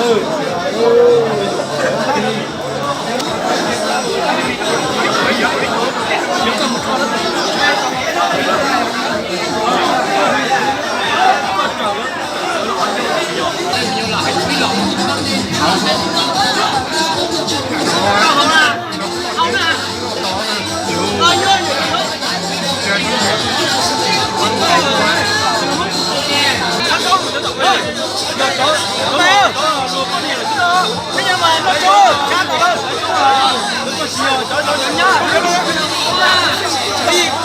Peb lub sawv yeej los vim ib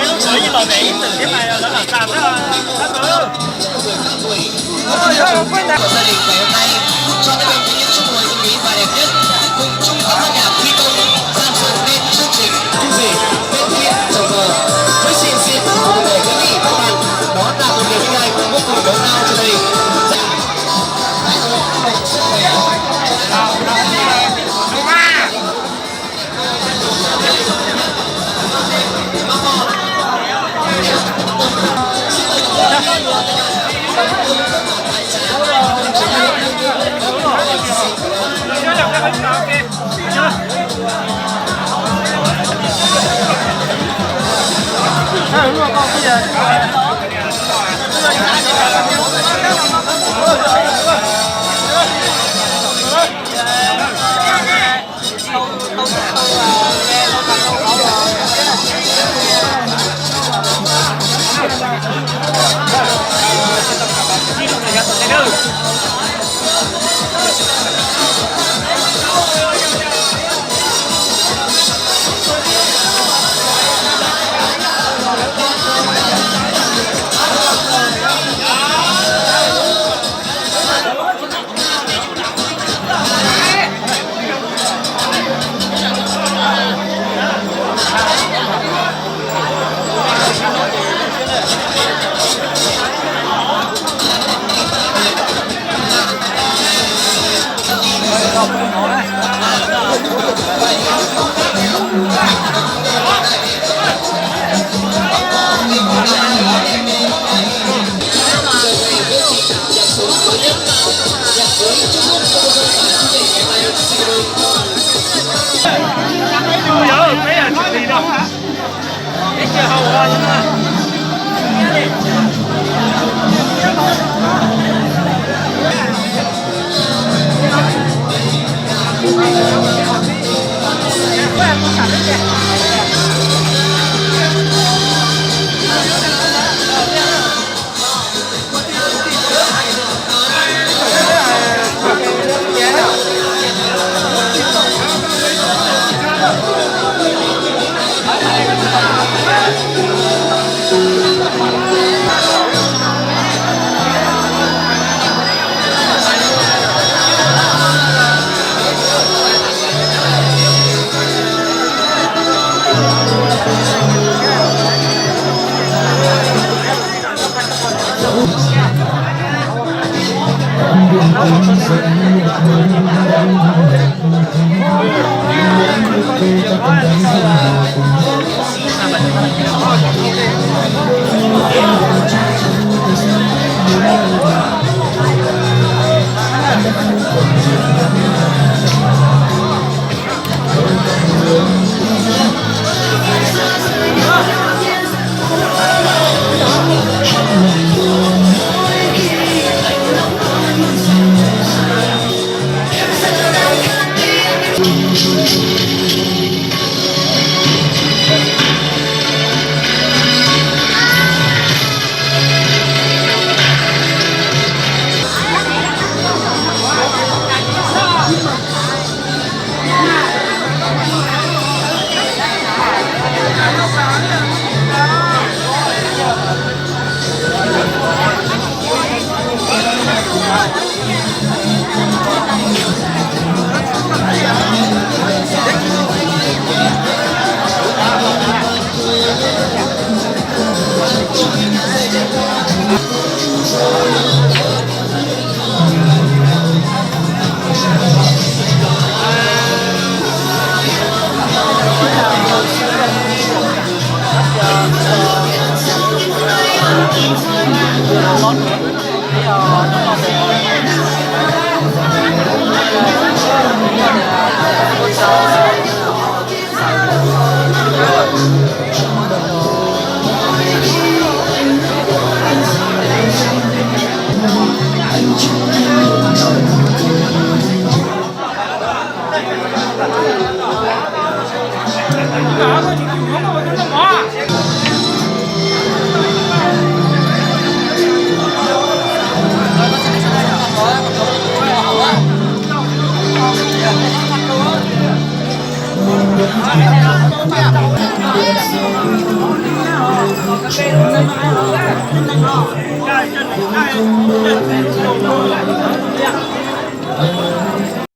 txwm thiab mas lawv lam tas xwb. Gia đình ngày hôm nay cho các em thấy những chúc mừng tâm lý và đẹp nhất, cùng chung các ban nhạc thi công, dàn dựng nên chương trình. Chương trình Tết Thiện Chồng Vợ với sự hiện diện của một mươi bảy đơn vị, các bạn, đó là một niềm vinh hạnh vô cùng lớn lao cho gia đình.